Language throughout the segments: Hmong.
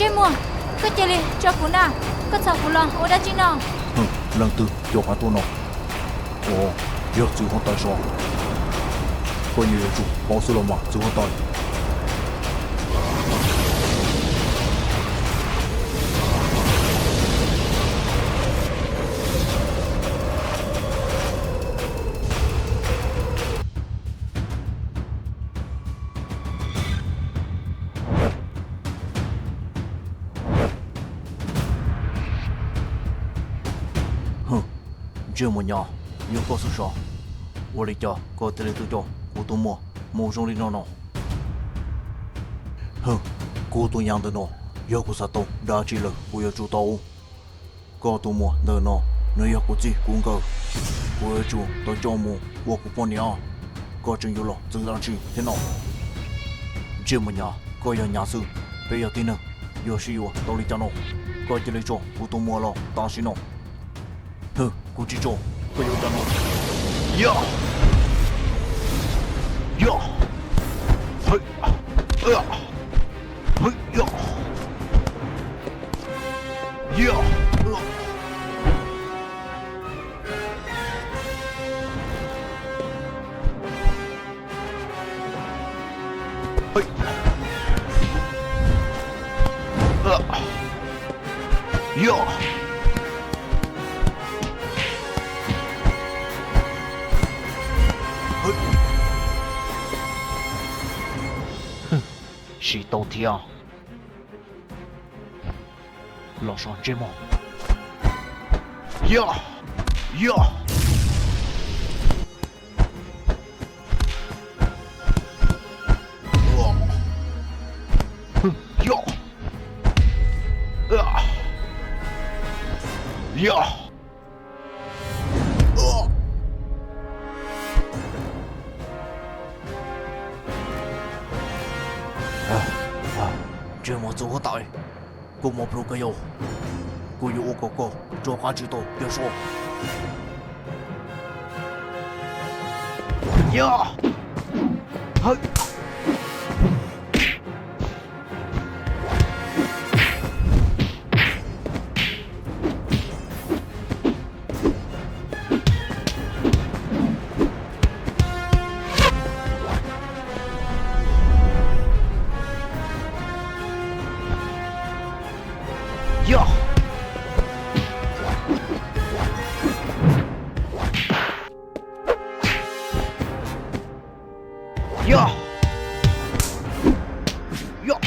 Ntsej muag, koj cia li tso kuv na, koj txhom kuv los ua dab tsi no? Leej twg coj koj tuaj no? Ua, yog txiv huab tais sav, koj yeej yuav tsum paub xwb los mas txiv huab tais. Ntsej muag nyab, yog koj xwb sav, ua li cas koj thiaj li tuaj coj kuv tus muam mus zoo li no no? Kuv tus nyab ntawm no, yog kuv xav tau dab tsi lawm kuv yuav tsum tau. Koj tus muam ntawm no, nws yog kuv txij kuv nkawm, kuv yuav tsum tau coj mus ua kuv poj niam. Koj tseem yuav los txwv dab tsi thiab no? Ntsej muag nyab, koj yog nyab xwb, peb yog tib neeg, yuav sib yuav tau li cas no? Koj cia li tso kuv tus muam los tam sim no. Kuv tsis tso, koj yuav ua cas no? Yog, yog, yog, yog. Siv tau thiab. Los so ntsej muag. Yog, yog. Yog, yog. Ntsej muag txiv huab tais, koj mob plhu kawg yog, kuv yuav ua kom koj rov qab tsis tau cia so. Yog. Yog. Yog. Yog.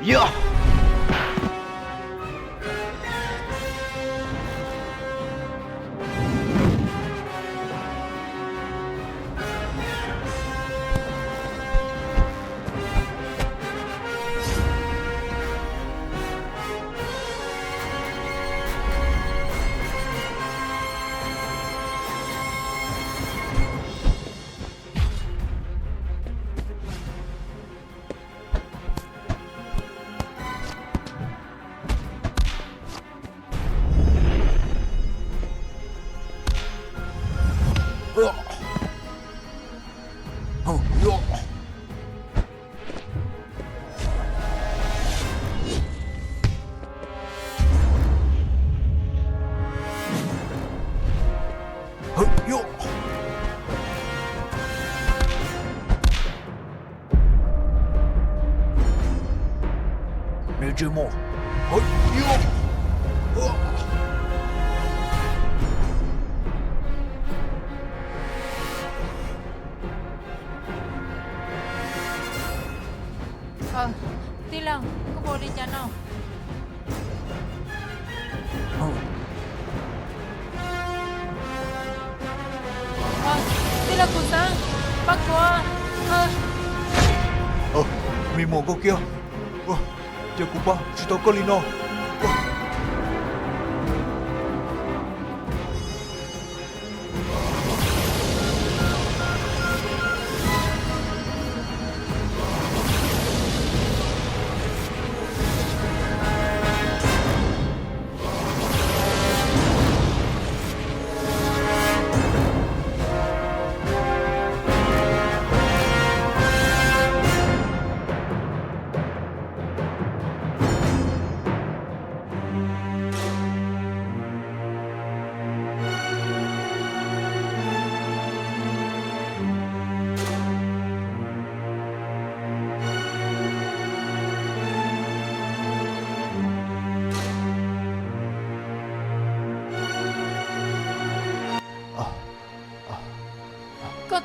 Yog. Ntsej muag. Tij laug, koj puas ua li cas no? Tij laug Khuv Xeeb, pab kuv. Me muam Nkauj Kiab, cas kuv pab tsis tau koj li no?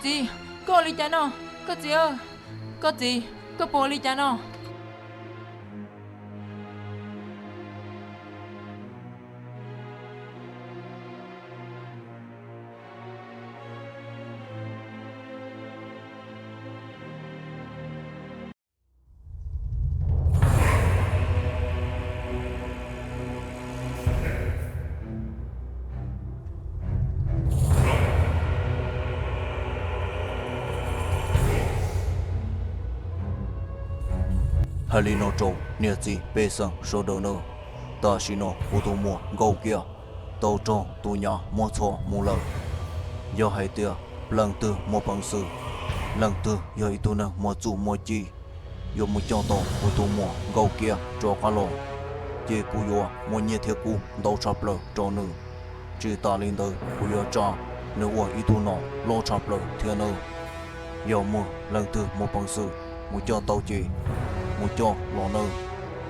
Txiv, koj ua li cas no? Koj txiv, koj txiv, koj puas ua li cas no? Hais li no rau niam txiv pej xeem sawv daws nawb, tam sim no kuv tus muam Nkauj Kiab tau raug tus nyav muab txhom mus lawm. Yog hais tias leej twg muaj peev xwm, leej twg yog ib tug neeg muaj txuj muaj ci, yuav mus coj tau kuv tus muam Nkauj Kiab rov qab los, ces kuv yuav muab nyiaj thiab kub ntau tshaj plaws rau nws. Tsis tas li ntawd kuv yuav tsa nws ua ib tug nom loj tshaj plaws thiab nawb. Yog muaj leej twg muaj peev xwm mus coj tau ces mus coj los nawb.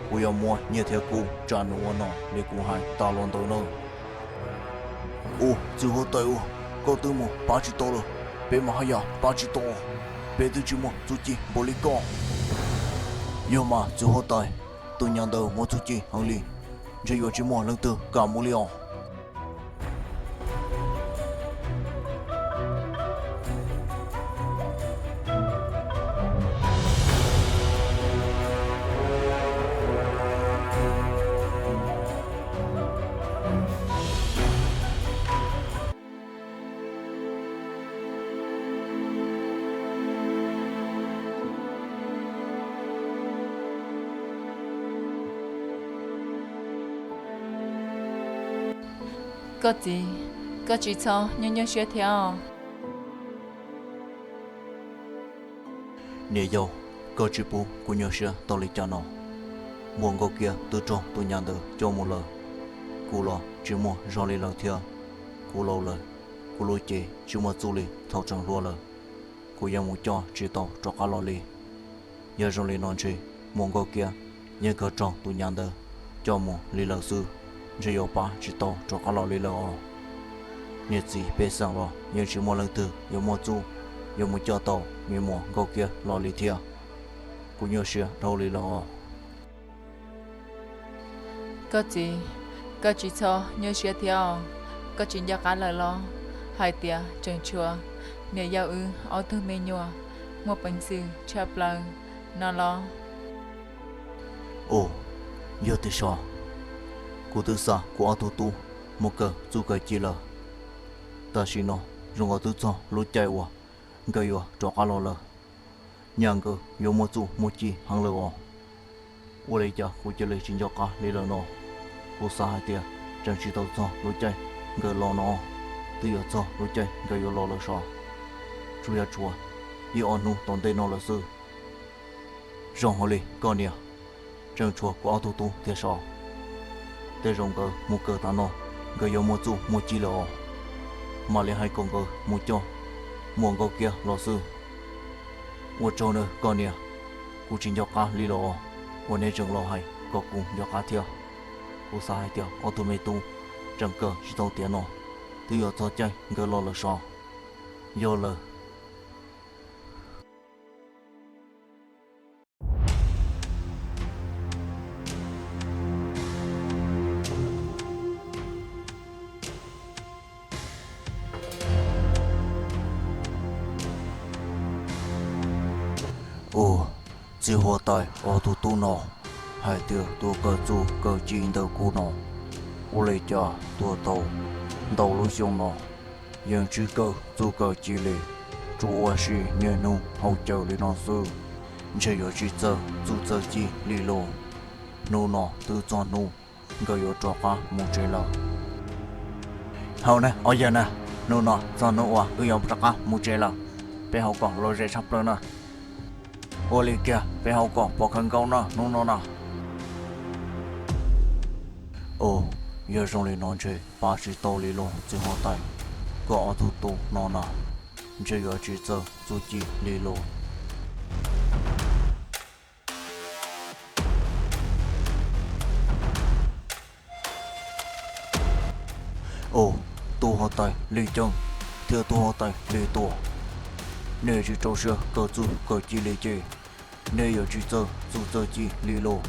Kuv yuav muab nyiaj thiab kub tsa nws ua nom li kuv hais tas los ntawd nawb. Ua, txiv huab tais ua, koj twb mus pab tsis tau lawm, peb mas haj yam pab tsis tau, peb twb tsis muaj txuj ci npaum li koj. Yog mas txiv huab tais, tus nyav ntawd muaj txuj ci heev li, ntshe yuav tsis muaj leej twg kam mus li os. Koj txiv, koj tsis txhob nyuaj nyuaj siab thiab os. Niam yau, koj tsis pub kuv nyuaj siab tau li cas no. Muam Nkauj Kiab twb raug tus nyav ntawd coj mus lawm, kuv los tsis muaj zog li lawm thiab. Kuv laus lawm, kuv lub cev tsis muaj txuj li thaum tseem hluas lawm, kuv yeej mus coj tsis tau rov qab los li. Yog zoo li no ntshe muam Nkauj Kiab yeej kawg raug tus nyav ntawd coj mus li lawm xwb, ntshe yuav pab tsis tau rov qab los li lawm os. Niam txiv pej xeem los yeej tsis muaj leej twg yuav muaj txuj yuav mus coj tau me muam Nkauj Kiab los li thiab. Kuv nyuaj siab dhau li lawm os. Koj txiv, koj tsis txhob nyuaj siab thiab os. Koj tsis nco qab lawm los hais tias tseem tshuav niam yau wb ob tug me nyuam muaj peev xwm tshaj plaws no los? Ua, yog tiag sav, kuv twb xa kuv ob tug tub mus kawm txuj kawm ci lawm. Tam sim no zoo nkaus twb txog lub caij uas nkawd yuav rov qab los lawm. Nyaj nkawd yuav muaj txuj muaj ci heev lawm os. Ua li cas kuv cia li tsis nco qab li lawm no? Kuv xav hais tias tseem tsis tau txog lub caij nkawd los no, twb yuav txog lub caij nkawd yuav los lawm sav. Tsuas yog tshuav ib ob hnub tom ntej no lawm xwb. Zoo hauv li koj niam, tseem tshuav kuv ob tug tub thiab sav. Tej zaum nkawd mus kawm tas no, nkawd yuav muaj txuj muaj ci lawm os. Mam li hais kom nkawd mus coj muam Nkauj Kiab los xwb. Ua tsaug nawb koj niam, kuv tsis nco qab li los os, uas neb tseem los hais kom kuv nco qab thiab. Kuv xav hais tias ob tug me tub tseem kawm tsis tau tiav no, twb yuav txog caij nkawd los lawm sav. Yog lawm. Ua, txiv huab tais ob tug tub no hais tias tuaj kawm txuj kawm ci ntawm kuv no, ua li cas tuaj tau ntau lub xyoo no yeej tsis kawm txuj kawm ci li, tsuas ua si niaj hnub haus cawv li no xwb, ntshe yuav tsis txawj txuj txawj ci li lauj. Hnub no twb txog hnub nkawd yuav rov qab mus tsev lawm. Haum na ob yawg na, hnub no txog hnub uas wb yuav rov qab mus tsev lawm, peb haus kom lom zem tshaj plaws na. Ua li kiag peb haus kom pom khaws nkaus na hnub no na. Ua, yog zoo li no ntshe pab tsis tau li lauj txiv huab tais, koj ob tug tub no na, ntshe yuav tsis txawj txuj ci li lauj. Ua, tub huab tais Lis Ceeb thiab tub huab tais Lis Tuam, Nej tsis rau siab kawm txuj kawm ci li ces nej yuav tsis txawj txuj txawj ci li lauj.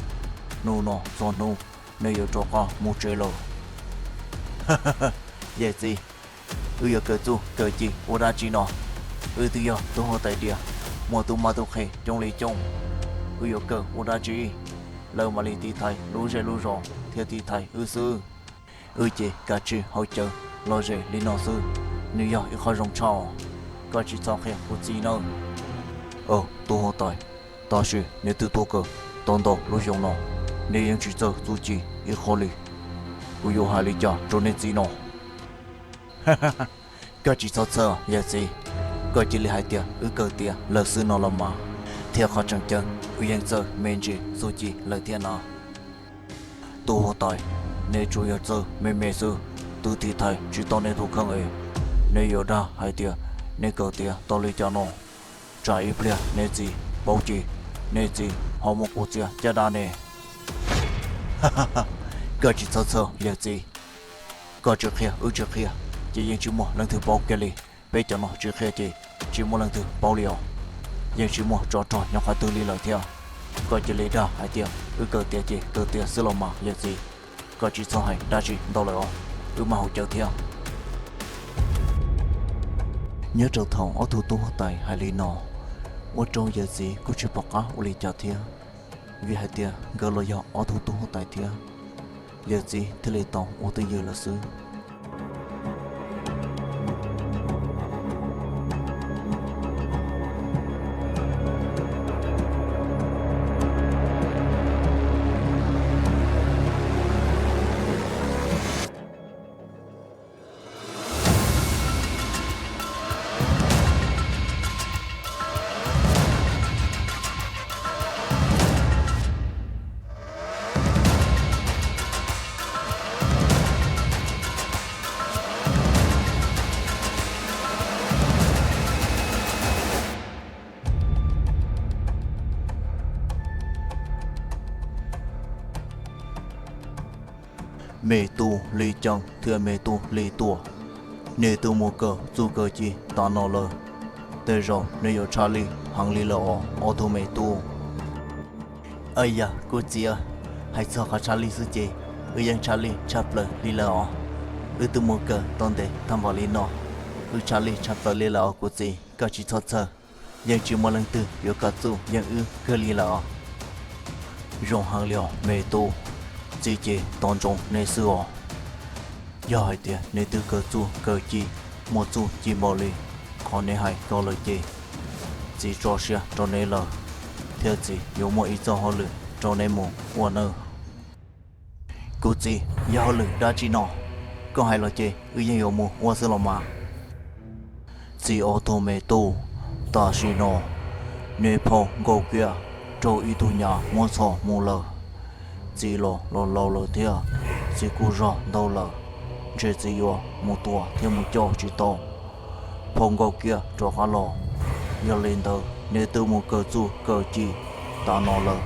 Hnub no txog hnub nej yuav rov qab mus tsev lawm. Yawm txiv, wb yuav kawm txuj kawm ci ua dab tsi no? Wb twb yog tub huab tais diam, muaj tub mab tub qhe coob li coob, wb yuav kawm ua dab tsi? Lawv mam li tiv thaiv lub zej lub zos thiab tiv thaiv wb xwb. Wb ces kav tsij haus cawv los zem li no xwb, nws yog ib qho zoo tshaj. Koj tsis txhob qhia kuv txiv nawb. Tub huab tais, tab sis neb twb tuaj kawm tau ntau lub xyoo no, neb yeej tsis txawj txuj ci ib qho li. Kuv yuav hais li cas rau neb txiv no? Koj tsis txhob txhawj yawm txiv, koj cia li hais tias wb kawm tiav lawm xwb no los mas. Thiab qhov tseem ceeb, wb yeej txawj me ntsis txuj ci lawm thiab na. Tub huab tais, neb tsuas yog txawj me me xwb, twb tiv thaiv tsis tau neb tus kheej es neb yuav dag hais tias neb kawm tiav tau li cas no. Tsam ib pliag neb txiv paub ces neb txiv ho muab kuv txiav caj dab ne. Koj tsis txhob txhawj yawm txiv, koj tsis qhia wb tsis qhia ces yeej tsis muaj leej twg paub kiag li. Peb cov no tsis qhia ces tsis muaj leej twg paub li os. Yeej tsis muaj tsov rog nyob qhov twg li lawm thiab. Koj cia li dag hais tias wb kawm tiav ces kawm tiav xwb los mas yawm txiv. Koj tsis txhob hais dab tsi ntau lawm os, wb mam haus cawv thiab. Nyob rau thaum ob tug tub huab tais hais li no, ua rau yawm txiv kuj tsis pom qab ua li cas thiab, vim hais tias nkawd los yog ob tug tub huab tais thiab. Yawm txiv thiaj li tau ua twj ywm lawm xwb. Me tub Lis Ceeb thiab me tub Lis Tuam, nej twb mus kawm txuj kawm ci tas no lawm, tej zaum nej yuav tshaj lij heev li lawm os ob tug me tub. Yog kuv txiv, hais txog qhov tshaj lij xwb ces wb yeej tshaj lij tshaj plaws li lawm os. Wb twb mus kawm tau ntev tag npaum li no, wb tshaj lij tshaj plaws li lawm os kuv txiv, koj tsis txhob txhawj. Yeej tsis muaj leej twg yuav kov txuj yeej wb kawg li lawm os. Zoo heev li os me tub, txiv ces tos ntsoov neb xwb os. Yog hais tias neb twb kawm txuj kawm ci muaj txuj ci npaum li qhov neb hais ko lawm ces txiv tso siab rau neb lawm, thiab txiv yuav muaj ib txoj hauj lwm rau neb mus ua nawb. Kuv txiv, yog hauj lwm dab tsi no? Koj hais los ces wb yeej yuav mus ua xwb los mas. Txiv ob tug me tub, tam sim no neb phauj Nkauj Kiab raug ib tug nyav muab txhom mus lawm. Txiv los los laus lawm thiab, txiv kuj zog ntau lawm, ntshe txiv yuav mus tua thiab mus coj tsis tau phauj Nkauj Kiab rov qab los. Yog li ntawd neb twb mus kawm txuj kawm ci tas no lawm,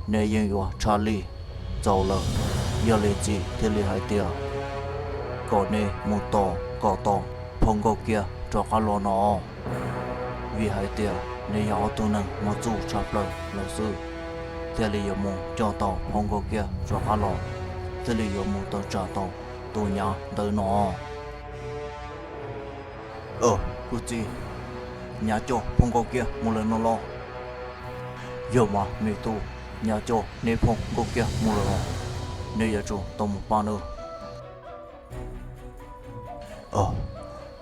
neb yeej yuav tshaj lij txaus lawm. Yog li txiv thiaj li hais tias kom neb mus tos kom tau phauj Nkauj Kiab rov qab los no, vim hais tias neb yog ob tug neeg muaj txuj tshaj plaws lawm xwb, thiaj li yuav mus coj tau phauj Nkauj Kiab rov qab los, thiaj li yuav mus tawm tsam tau tus nyav ntawd no. Kuv txiv, nyav coj phauj Nkauj Kiab mus lawm no los? Yog mas me tub, nyav coj neb phauj Nkauj Kiab mus lawm os, neb yuav tsum tau mus pab nawb.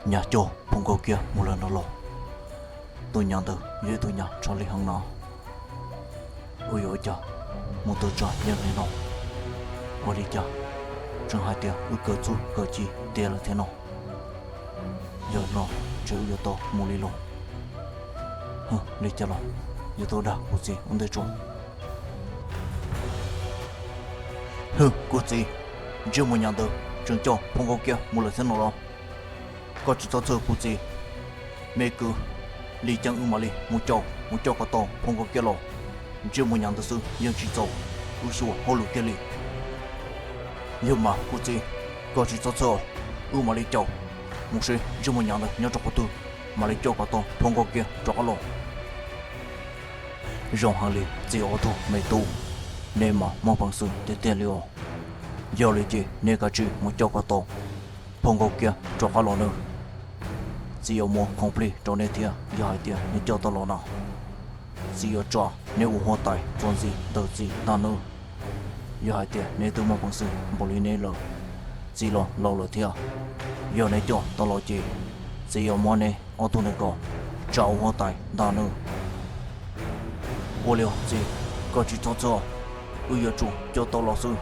Nyav coj phauj Nkauj Kiab mus lawm no los? Tus nyav ntawd yog ib tug nyav tshaj lij heev no. Ua yuav ua cas mus tawm tsam yeej li no? Ua li cas tseem hais tias wb kawm txuj kawm ci tiav lawm thiab no? Yog no ntshe wb yuav tau mus li los. Li cas los yuav tau dag kuv txiv ua ntej tso. Hwm, kuv txiv, ntsej muag nyav ntawd tseem coj phauj Nkauj Kiab mus lawm thiab no los? Koj tsis txhob txhawj kuv txiv, me kwv, li ceeb wb mam li mus coj, mus coj kom tau phauj Nkauj Kiab los. Ntsej muag nyav ntawd xwb yeej tsis txaus wb xyuas hauj lwm kiag li. Yog mas kuv txiv, koj tsis txhob txhawj, wb mam li caum mus seb ntsej muag nyav ntawd nyob rau qhov twg. mam li coj kom tau phau Nkauj Kiab rov qab los. Zoo heev li txiv ob tug me tub, neb mas muaj peev xwm tiag tiag li os. Yog li ces neb kav tsij mus coj kom tau phau Nkauj Kiab rov qab los nawb. Txiv yuav muab khoom plig rau neb thiab, yog hais tias neb coj tau los no, txiv yuav tsa neb ua huab tais txuas ntxiv ntawm txiv ntag nawb. Yog hais tias neb twb muaj peev xwm npaum li neb lawm, txiv los laus lawm thiab, yog neb coj tau los ces txiv yuav muab neb ob tug neeg ko tsa ua huab tais ntag nawb. Ua li os txiv, koj tsis txhob txhawj, wb yuav tsum coj tau los xwb.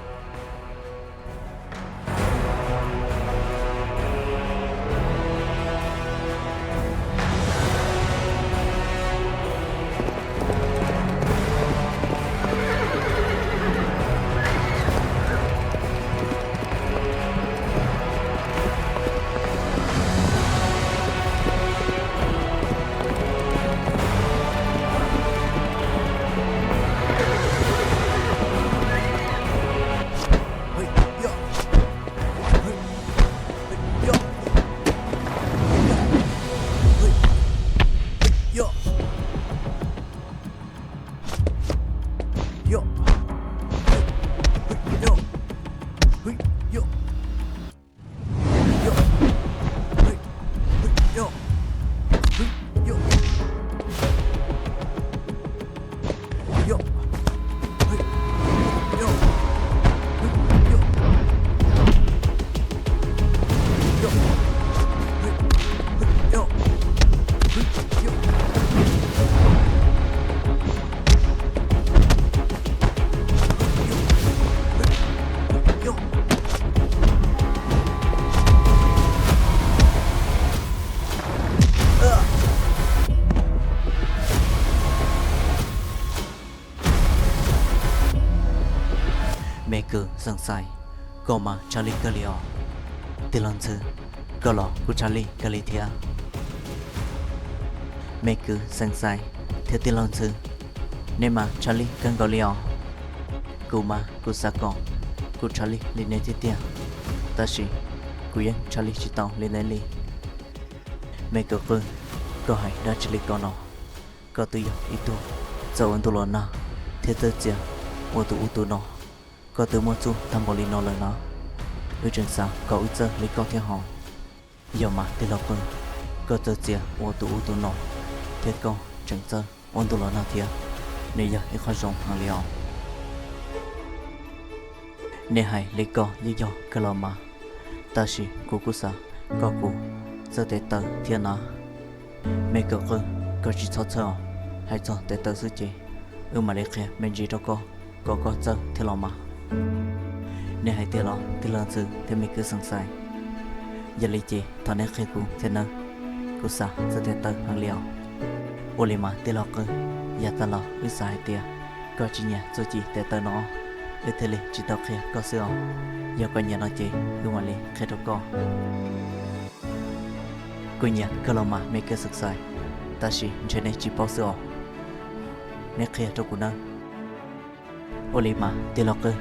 Me kwv Xeem Xais, koj mas tshaj lij kawg li os. Tij laug Ntxhw, koj los kuj tshaj lij kawg li thiab. Me kwv Xeem Xais thiab tij laug Ntxhw, neb mas tshaj lij kawg nkaus li os. Kuv mas kuv xav kom kuv tshaj lij li neb tiag tiag, tab sis kuv yeej tshaj lij tsis tau li neb li. Me kwv Qwj, koj hais dab tsi li ko no? Koj twb yog ib tug txawj ua ntuj los nag thiab txawj txia ua tus ub tus no, koj twb muaj txuj tag npaum li no lawm no, wb tseem xav kom wb txawj li koj thiab hos. Yog mas tij laug Qwj, koj txawj txia ua tus ub tus no thiab koj tseem txawj ua ntuj los nag thiab, nws yog ib qho zoo heev li os. Nej hais li koj yeej yog kawg los mas, tab sis kuv kuj xav kom kuv txawj tes taw thiab na. Me kwv Qwj, koj tsis txhob txhawj os, hais txog tes taw xwb ces wb mam li qhia me ntsis rau koj kom koj txawj thiab los mas. Nej hais tiag los tij laug Ntxhw thiab me kwv Xeem Xais? Yog li ces thov neb qhia kuv thiab nawb, kuv xav txawj tes taw heev li os. Ua li mas tij laug Qwj, yav tas los wb xav hais tias koj tsis nyiam txuj ci tes taw no, wb thiaj li tsis tau qhia koj xwb os. Yog koj nyiam no ces wb mam li qhia rau koj. Kuv nyiam kawg los mas me kwv Xeem Xais, tab sis ntshe neb tsis paub xwb os. Neb qhia rau kuv nawb. Ua li mas tij laug Qwj,